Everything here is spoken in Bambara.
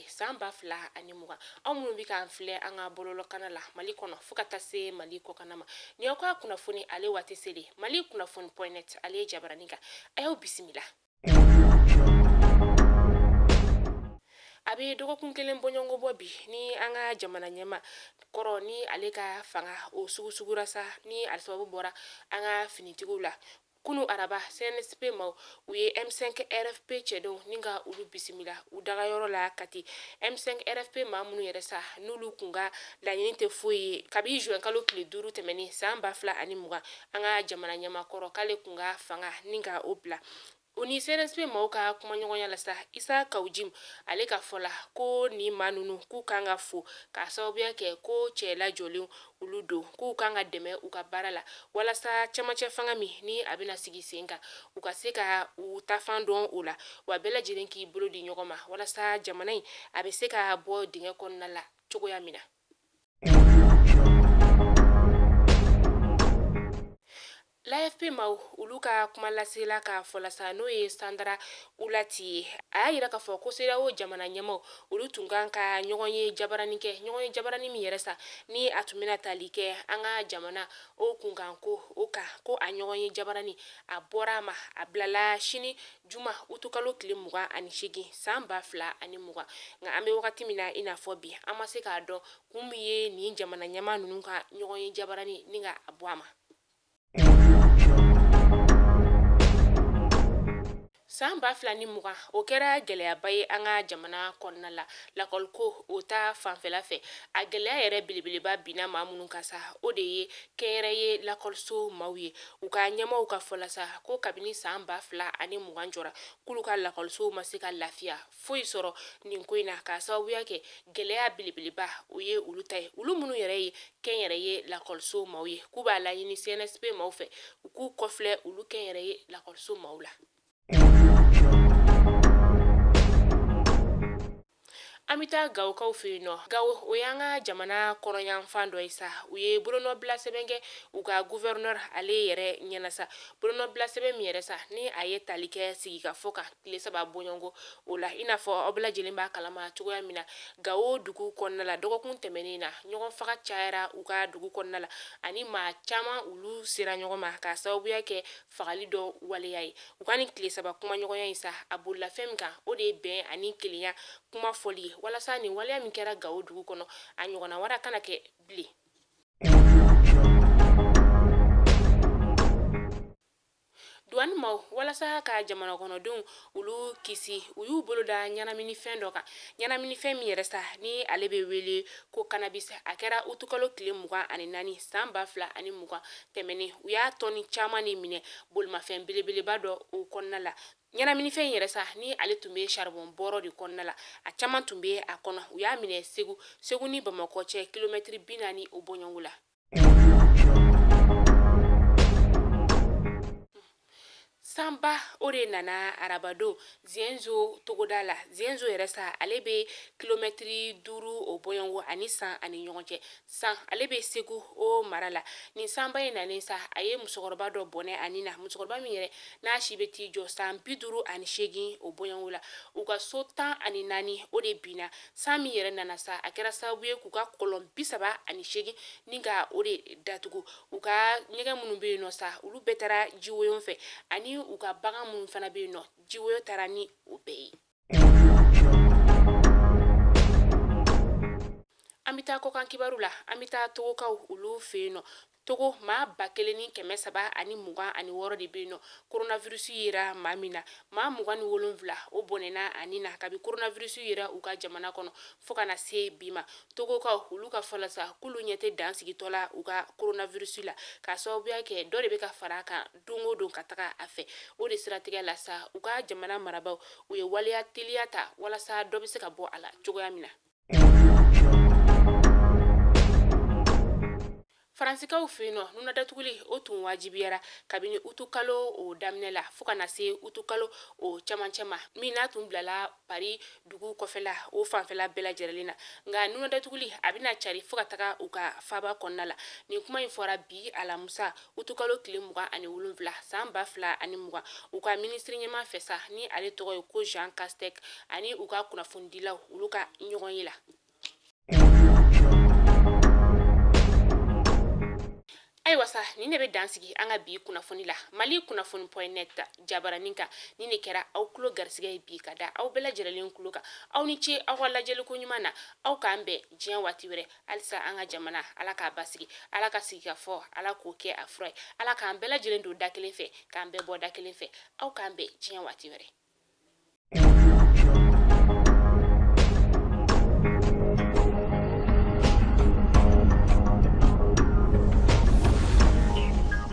san 2020. Aw minnu bɛ k'an filɛ an ka bɔlɔlɔkana la Mali kɔnɔ fo ka taa se Mali kɔkanna ma, nin y'aw ka kunnafoni ale waati selen Mali kunnafoni point net ale ye jabarani kan. A y'aw bisimila. A bɛ dɔgɔkun kelen bɔɲɔgɔnko bɔ bi ni an ka jamana ɲɛmaa kɔrɔ ni ale ka fanga o sugusugura sa, ni a sababu bɔra an ka finitigiw la. Kunu araba, CNSP maaw u ye M5 RFP cɛdenw ni ka olu bisimila u dagayɔrɔ la Kati. M5 RFP maa minnu yɛrɛ sa, n'olu kun ka laɲini tɛ foyi ye kabi juin kalo tile 5 tɛmɛnen san 2020, an ka jamana ɲɛmaa kɔrɔ k'ale kun ka fanga ni ka o bila. U ni CNSP maaw ka kumaɲɔgɔnya la sa, Isa Kawu Jim ale ka fɔ la ko nin maa ninnu k'u kan ka fo k'a sababuya kɛ ko cɛ lajɔlenw olu don, k'u kan ka dɛmɛ u ka baara la walasa cɛmancɛ fanga min ni a bɛna sigi sen kan, u ka se ka u taafan dɔn o la, wa bɛɛ lajɛlen k'i bolo di ɲɔgɔn ma walasa jamana in a bɛ se ka bɔ dingɛ kɔnɔna la cogoya min na. L'AFP maaw olu ka kuma lasela ka fɔ la sa, n'o ye Sandra Ulati ye, a y'a yira k'a fɔ ko CEDEAO jamana ɲɛmaaw olu tun kan ka ɲɔgɔn ye jabarani kɛ, ɲɔgɔn ye jabarani min yɛrɛ sa ni a tun bɛna tali kɛ an ka jamana o kunkan ko o kan, ko a ɲɔgɔn ye jabarani a bɔra a ma, a bilala sini juma utukalo tile 28 san 2020. Nka an bɛ wagati min na i n'a fɔ bi, an ma se k'a dɔn kun min ye nin jamana ɲɛmaa ninnu ka ɲɔgɔn ye jabarani ni ka a bɔ a ma. San 2020, o kɛra gɛlɛyaba ye an ka jamana kɔnɔna la lakɔliko o ta fanfɛla fɛ. A gɛlɛya yɛrɛ belebeleba binna maa minnu kan sa, o de ye kɛnyɛrɛye lakɔliso maaw ye. U ka ɲɛmaaw ka fɔ la sa ko kabini san 2020 jɔra, k'olu ka lakɔlisow ma se ka lafiya foyi sɔrɔ nin ko in na, k'a sababuya kɛ gɛlɛya belebeleba o ye olu ta ye. Olu minnu yɛrɛ ye kɛnyɛrɛye lakɔliso maaw ye, k'u b'a laɲini CNSP maaw fɛ u k'u kɔfilɛ olu kɛnyɛrɛye lakɔliso maaw la. An bɛ taa Gawokaw fɛ yen nɔ. Gawo, o y'an ka jamana kɔrɔnyanfan dɔ ye sa. U ye bolonɔbila sɛbɛn kɛ u ka gouverneur ale yɛrɛ ɲɛna sa. Bolonɔbila sɛbɛn min yɛrɛ sa ni a ye tali kɛ sigikafɔ kan tile 3 bɔɲɔgɔnko o la, i n'a fɔ aw bɛɛ lajɛlen b'a kalama cogoya min na, Gawo dugu kɔnɔna la dɔgɔkun tɛmɛnen na, ɲɔgɔn faga cayara u ka dugu kɔnɔna la ani maa caman olu sera ɲɔgɔn ma k'a sababuya kɛ fagali dɔ waleya ye. U ka nin tile 3 kumaɲɔgɔnya in sa, a bolila fɛn min kan, o de ye bɛn ani kelenya kuma fɔli ye walasa nin waleya min kɛra Gawo dugu kɔnɔ, a ɲɔgɔnna wɛrɛ kana kɛ bilen. Duwani maaw, walasa ka jamana kɔnɔdenw olu kisi, u y'u bolo da ɲɛnaminifɛn dɔ kan, ɲɛnaminifɛn min yɛrɛ sa ni ale bɛ wele ko cannabis. A kɛra utukalo tile 24 san 2020 tɛmɛnen, u y'a tɔni caman de minɛ bolimafɛn belebeleba dɔ o kɔnɔna la. Ɲɛnaminifɛn yɛrɛ sa ni ale tun bɛ charbon bɔrɔ de kɔnɔna la, a caman tun bɛ a kɔnɔ. U y'a minɛ Segu, Segu ni Bamakɔ cɛ kilomɛtiri 40 o bɔɲɔgɔnko la. Sanba o de nana arabadon Zienzo togoda la. Zienzo yɛrɛ sa, ale bɛ kilomɛtiri 5 o bɔɲɔgɔnko ani San ani ɲɔgɔn cɛ. San, ale bɛ Segu o mara la. Nin sanba in nanen sa, a ye musokɔrɔba dɔ bɔnɛ a ni na, musokɔrɔba min yɛrɛ n'a si bɛ t'i jɔ san 58 o bɔɲɔgɔnko la. U ka so 14 o de binna. San min yɛrɛ nana sa, a kɛra sababu ye k'u ka kɔlɔn 38 ni ka o de datugu. U ka ɲɛgɛn minnu bɛ yen nɔ sa, olu bɛɛ taara jiwoyo fɛ, ani u ka bagan minnu fana bɛ yen nɔ, jiwoyo taara ni o bɛɛ ye. An bɛ taa kɔkan kibaru la. An bɛ taa Togokaw olu fɛ yen nɔ. Togo, maa 1326 de bɛ yen nɔ coronavirus yera maa min na. Maa 27 o bɔnɛna a ni na kabi coronavirus yera u ka jamana kɔnɔ fo ka na se bi ma. Togokaw olu ka fɔ la sa k'olu ɲɛ tɛ dan sigitɔ la u ka coronavirus la, k'a sababuya kɛ dɔ de bɛ ka fara a kan don o don ka taga a fɛ. O de siratigɛ la sa, u ka jamana marabaaw u ye waleya teliya ta walasa dɔ bɛ se ka bɔ a la cogoya min na. Faransikaw fɛ yen nɔ, nuna datuguli o tun wajibiyara kabini utukalo o daminɛ la fo ka na se utukalo o camancɛ ma, min n'a tun bilala Paris dugu kɔfɛla o fanfɛla bɛɛ lajɛlen na. Nka nuna datuguli a bɛna cari fo ka taga u ka faaba kɔnɔna la. Nin kuma in fɔra bi alamusa utukalo tile 27 san 2020, u ka minisiri ɲɛmaa fɛ sa, ni ale tɔgɔ ye ko Jean Castex, ani u ka kunnafonidilaw olu ka ɲɔgɔn ye la. Ayiwa sa, nin de bɛ dan sigi an ka bi kunnafoni la Mali kunnafoni point net jabaranin kan. Nin de kɛra aw tulo garisɛgɛ ye bi ka da aw bɛɛ lajɛlen tulo kan. Aw ni ce aw ka lajɛliko ɲuman na. Aw k'an bɛn diɲɛ waati wɛrɛ. Halisa an ka jamana, Ala k'a basigi, Ala ka sigikafɔ, Ala k'o kɛ a fura ye, Ala k'an bɛɛ lajɛlen don da kelen fɛ, k'an bɛɛ bɔ da kelen fɛ. Aw k'an bɛn diɲɛ waati wɛrɛ.